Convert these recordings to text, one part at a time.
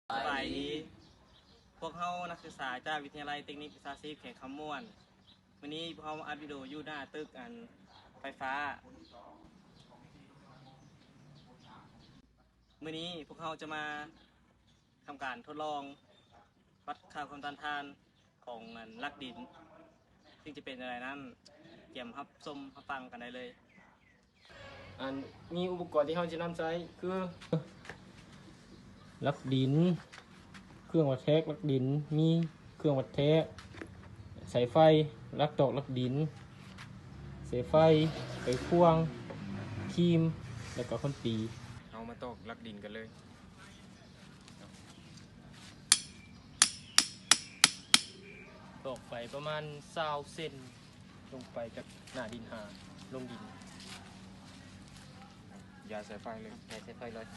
ສະບາຍດີ ພວກເຮົານັກສຶກສາຈາກວິທະຍາໄລເຕັກນິກວິຊາຊີບແຂວງຄຳມ່ວນ. ມື້ນີ້ພວກເຮົາມາອັດວິດີໂອຢູ່ໜ້າຕຶກອັນໄຟຟ້າ. ມື້ນີ້ພວກເຮົາຈະມາ ທຳການທົດລອງວັດຄ່າຄວາມຕ້ານທານຂອງອັນຫຼັກດິນ ຊຶ່ງຈະເປັນຈັ່ງໃດນັ້ນ ກຽມຮັບຊົມຮັບຟັງກັນໄດ້ເລີຍ. ອັນ ມີອຸປະກອນທີ່ເຮົາຈະນຳໃຊ້ຄື ຫຼັກດິນ, ເຄື່ອງວັດແທກຫຼັກດິນ, ມີເຄື່ອງວັດແທກ, ສາຍໄຟ, ຫຼັກຕອກຫຼັກດິນ, ສາຍໄຟ, ໄຂຄວງ, ຄີມ ແລະກະຄົນຕີ. ເຮົາມາຕອກຫຼັກດິນກັນເລີຍ. ຕອກໄປປະມານຊາວເຊັນ ລົງໄປຈາກໜ້າດິນຫາລົງດິນ. ຢາຍສາຍໄຟເລີຍ. ຢາຍສາຍໄຟເລີຍ.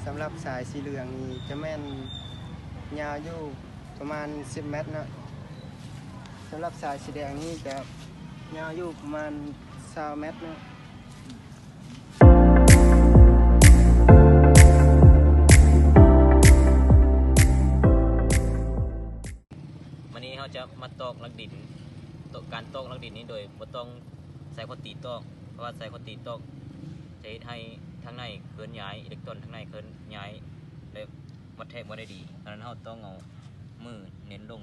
ສຳລັບສາຍສີເຫຼືອງນີ້ຈະແມ່ນຍາວຢູ່ປະມານສິບແມັດເນາະ. ສຳລັບສາຍສີແດງນີ້ຈະຍາວຢູ່ປະມານຊາວແມັດເນາະ. ມື້ນີ້ເຮົາຈະມາຕອກຫຼັກດິນ. ການຕອກຫຼັກດິນນີ້ໂດຍບໍ່ຕ້ອງໃຊ້ຄົນຕີຕອກ, ເພາະວ່າໃຊ້ຄົນຕີຕອກຈະເຮັດໃຫ້ທາງໃນເຄື່ອນຍ້າຍ, ອີເລັກຕຣອນທາງໃນເຄື່ອນຍ້າຍ ແລະ ວັດແທກບໍ່ໄດ້ດີ. ສະນັ້ນເຮົາຕ້ອງເອົາມືເນັ້ນລົງ.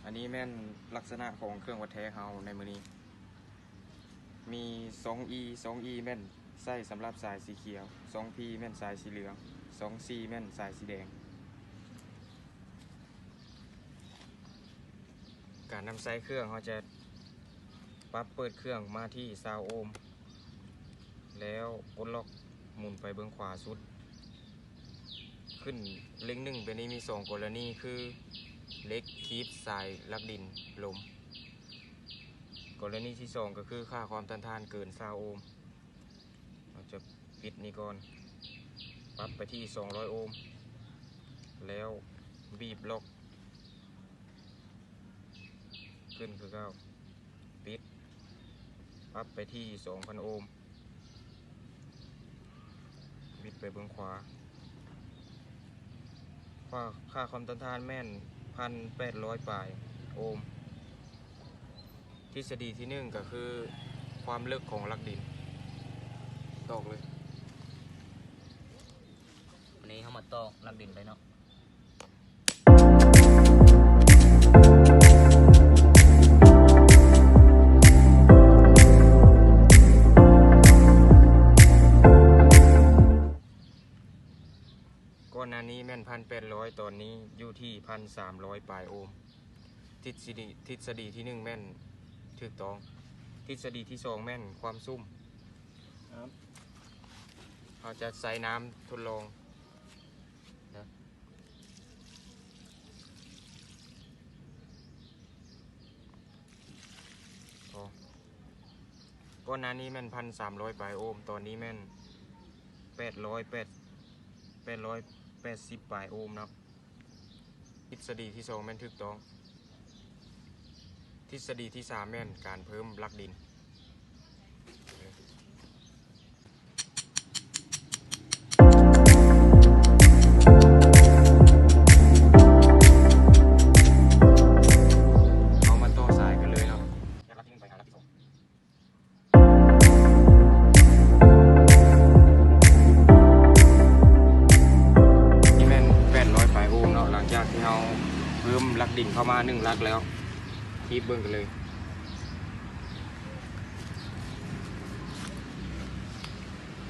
ອັນນີ້ແມ່ນລັກສະນະຂອງເຄື່ອງວັດແທກເຮົາໃນມື້ນີ້. ມີຊອງອີ, ຊອງອີແມ່ນໃຊ້ສຳລັບສາຍສີຂຽວ, ຊອງພີແມ່ນສາຍສີເຫຼືອງ, ຊອງຊີແມ່ນສາຍສີແດງ. ການນຳໃຊ້ເຄື່ອງ ເຮົາຈະປັບເປີດເຄື່ອງມາທີ່ຊາວໂອມ ແລ້ວປົດລັອກໝູນໄປເບື້ອງຂວາສຸດ. ຂຶ້ນເລັກໜຶ່ງ ແບບນີ້ມີສອງກໍລະນີ ຄືເຫຼັກ, ຄີບ, ສາຍຫຼັກດິນ, ລົມ. ກໍລະນີທີສອງ ກໍຄືຄ່າຄວາມຕ້ານທານເກີນຊາວໂອມ. ເຮົາຈະປິດນີ້ກ່ອນ, ປັບໄປທີ່ສອງຮ້ອຍໂອມ ແລ້ວບີບລັອກ ຂຶ້ນຄືເກົ່າ, ປິດ, ປັບໄປທີ່ສອງພັນໂອມ. ບິດໄປເບື້ອງຂວາ. ຄ່າ, ຄ່າຄວາມຕ້ານທານແມ່ນພັນແປດຮ້ອຍປາຍໂອມ. ທິດສະດີທີໜຶ່ງ ກໍຄືຄວາມເລິກຂອງຫຼັກດິນ. ຕອກເລີຍ. ວັນນີ້ເຮົາມາຕອກຫຼັກດິນໄປເນາະ. ກ່ອນໜ້ານີ້ແມ່ນພັນແປດຮ້ອຍ, ຕອນນີ້ຢູ່ທີ່ພັນສາມຮ້ອຍປາຍໂອມ. ທິດສະດີ, ທິດສະດີທີໜຶ່ງແມ່ນຖືກຕ້ອງ. ທິດສະດີທີສອງແມ່ນຄວາມຊຸ່ມ. ເຮົາຈະໃສ່ນ້ຳທົດລອງນະ. ອໍ ກ່ອນໜ້ານີ້ແມ່ນພັນສາມຮ້ອຍປາຍໂອມ, ຕອນນີ້ແມ່ນແປດຮ້ອຍແປດ, ແປດຮ້ອຍແປດສິບປາຍໂອມເນາະ. ທິດສະດີທີສອງແມ່ນຖືກຕ້ອງ. ທິດສະດີທີສາມແມ່ນການເພີ່ມຫຼັກດິນ. ເຮົາມາຕໍ່ສາຍກັນເລີຍເນາະ. ນີ້ແມ່ນແປດຮ້ອຍປາຍໂອມເນາະ. ຫຼັງຈາກທີ່ເຮົາເພີ່ມຫຼັກດິນເຂົ້າມາໜຶ່ງຫຼັກແລ້ວ, ຄີບເບິ່ງກັນເລີຍ.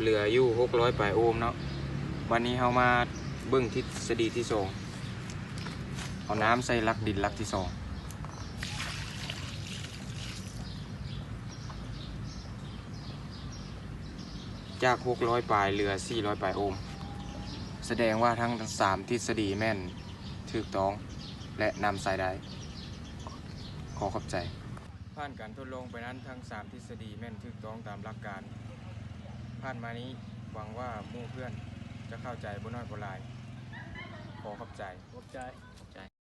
ເຫຼືອຢູ່ຫົກຮ້ອຍປາຍໂອມເນາະ. ບັດນີ້ເຮົາມາເບິ່ງທິດສະດີທີສອງ. ເອົານ້ຳໃສ່ຫຼັກດິນຫຼັກທີສອງ. ຈາກຫົກຮ້ອຍປາຍ ເຫຼືອສີ່ຮ້ອຍປາຍໂອມ. ສະແດງວ່າທັງສາມທິດສະດີແມ່ນຖືກຕ້ອງ ແລະ ນຳໃຊ້ໄດ້. ຂໍຂອບໃຈ. ຜ່ານການທົດລອງໄປນັ້ນ, ທັງສາມທິດສະດີແມ່ນຖືກຕ້ອງຕາມຫຼັກການ. ຜ່ານມານີ້, ຫວັງວ່າໝູ່ເພື່ອນ ຈະເຂົ້າໃຈບໍ່ນ້ອຍບໍ່ຫຼາຍ. ຂໍຂອບໃຈ. ຂອບໃຈ. ຂອບໃຈ.